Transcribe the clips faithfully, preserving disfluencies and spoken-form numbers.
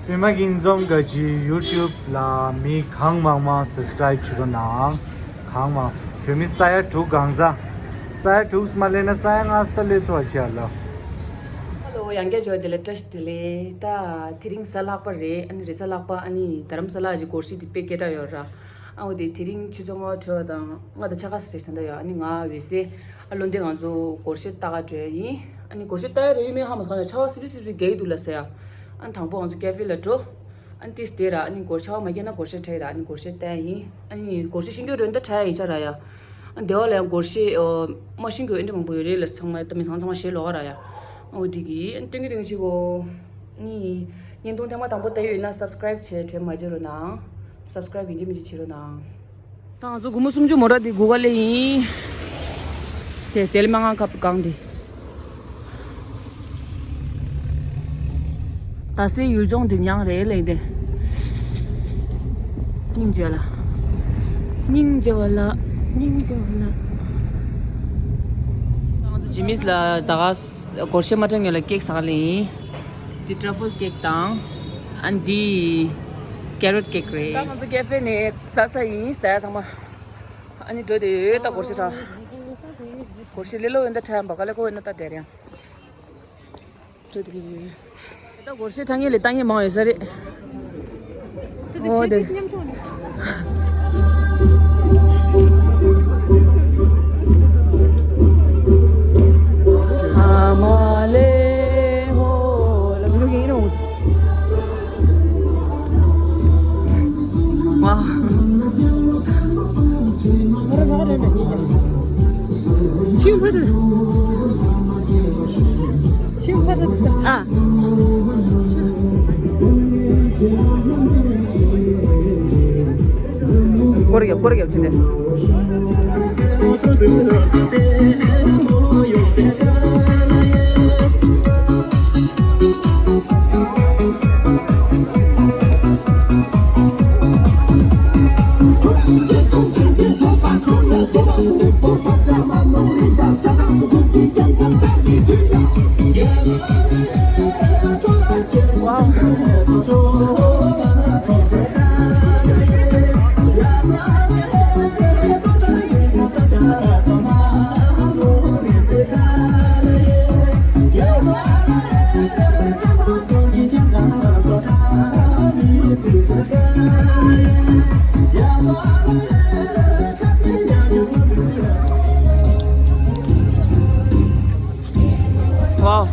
པད་མ་ཀུན་འཛོམས་ག་ཅི་ཡུ་ཊུབ་ལ་མི་གང་མང་མང་སབ་སི་ཀ་རའིབ་བྱེད་རོགས་གནང་། གང་མང་བོད་མི་ས་ཡ་དྲུག་གང་ཚ། ས་ཡ་དྲུག་མ་སླེབས་ན་ས་ཡ་ལྔ་ཙམ་སླེབས་ཐུབ་པ་བྱེད་ཡ་ལ། ཧ་ལོ། ཡང་བསྐྱར་བྱས་པ་དེ་ལ་བཀྲ་ཤིས་བདེ་ལེགས། ད་དེ་རིང་གཟའ་ལྷག་པ་རེད། ཨ་ནི་རེས་གཟའ་ལྷག་པ། ཨ་ནི་རྡ་རམ་ས་ལ་གི་སྒོར་གཞས་དེ་དཔེ་སྐད་གྲགས་ཡོད་ར། ཨ་འོ་དེ་དེ་རིང་ཆུ་ཚོད་ལྔ་པ་འཕྲོད་པ་དང་ལྔ་དང་ཕྱེད་ཀ་ཙམ་རེད་ད་ལྟ་ཡ། ཨ་ནི་ང་འོད་ཟེར། ཨ་བློ་འདས་ང་ཚོ་སྒོར་གཞས་ལྟ་ག་འགྲོ་ཡ་ཡིན། ཨ་ནི་སྒོར་གཞས་ལྟ་ཡ་རེད་ཡོད་མེད་ཧ་མ་གོ་ཡ། ཆར་པ་སིབ་སིབ་སིབ་སིབ་རྒྱག་གི་འདུག་ལབ་ཟེར་ཡ། ཨ་ནི་དང་པོ་ང་ཚོ་ཀེ་ཧྥེ་ལ་འགྲོ། ཨ་ནི་ཏིས་དེ་ར། ཨ་ནི་སྒོར་ཆར་པ་མ་རྒྱག་ན་སྒོར་གཞས་འཁྲབ་ཡ་ར། ཨ་ནི་སྒོར་གཞས་ལྟ་ཡ་ཡིན། ཨ་ནི་སྒོར་གཞས་ཤེས་ཀྱི་རེད་ད། འཁྲབ་ཡ་ཡིན་ཆ་ར་ཡ། ཨ་ནི་སྡེ་བ་ལ་ཡང་སྒོར་གཞས་ཨོ་མ་ཤེས་མཁན་ཨེ་འདྲ་མང་པོ་ཡོད་རེད་ལ། ཚང་མ་ད་མི་ཚང་ཚང་མ་གཞས་ལོག་ག་ར་ཡ། ཨོ་དེ་གི་ཨ་ནི་སྟོན་གི་སྟོན་གི་བྱེད་གོ། ཨ་ནི་བརྙན་ཐུང་ཐེངས་མ་དང་པོ་ལྟ་ཡོད་ན་སབ་སི་ཀ་རའིབ་བྱས་དྲན་མ་བརྗེད་རོགས་གནང་། སབ་སི་ཀ་རའིབ་ཡིན་གཅིག་མིན་གཅིག་བྱེད་རོགས་གནང་། ད་ང་ཚོ་སྒོར་མོ་སུམ་ཅུ་མོ་ཊ་འདི་སྒུག་ག་སླེབས་ཡིན། དེ་དེ་ལ་མ་ང་ཁབ་གང་འདི། ད་སའི་ཡུལ་ལྗོངས་འདི་མྱངས་རེད་ལེ་འདི། སྙིང་རྗེ་ལ། སྙིང་རྗེ་བ་ལ། སྙིང་རྗེ་བ་ལ། ང་ཚོ་ཇི་མིས་ལ་ད་ག་སྒོར་གཞས་མ་འཁྲབ་སྔོན་ལ་ཀེག་ཟ་ག་སླེབས་ཡིན། འདི་ཊ་ར་ཕལ་ཀེག་དང་། ཨ་འདི་ཀེ་རོཊ་ཀེག་རེད། ད་ང་ཚོ་ཀེ་ཧྥེ་ནས་ཟ་ས་ཡིན། ཟ་ཡ་ཚང་མ། ཨ་ནི་འགྲོ་དེ་ཡོད་ད། སྒོར་གཞས་འཁྲབ། སྒོར་གཞས་ལེ་ལོ་ཡོད་ད། འཁྲབ་འབའ་ག་ལེ་ཁོ་ཡོད་ན་ད་དེ་རེད་ཡང་། འགྲོ་དེ་ཡོད། ད་སྒོར་གཞས་འཁྲབ་མཁན་ལས་ལྟ་མཁན་མང་ཡོད་ས་རེད། ཨོ་དེ། ཨ་མ་ལེ་ཧོ་ལ་མི་འགྲོ་མཁན་ཡིན་ནོ། ཝའོ། ཆིང་ཕ་ཏུ། ཆིང་ཕ་ཏུ་ས། ཨ། སྐོར་རྒྱབ་སྐོར་རྒྱབ་ཕྱིན་ནས། ཝའོ།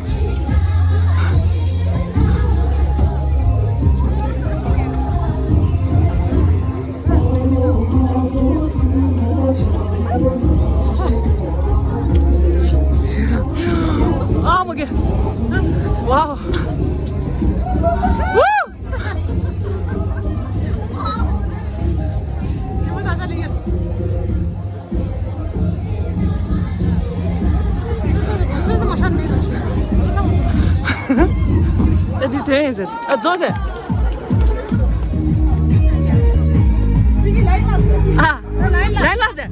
ཨ་མ་གེ། ཝའོ། ཝུ། ཨ་འདི་དོན་ཡིན་ཟེར། ཨ་རྫོགས་ཟེར། ཨ་ལའི་ལ་ཟེར།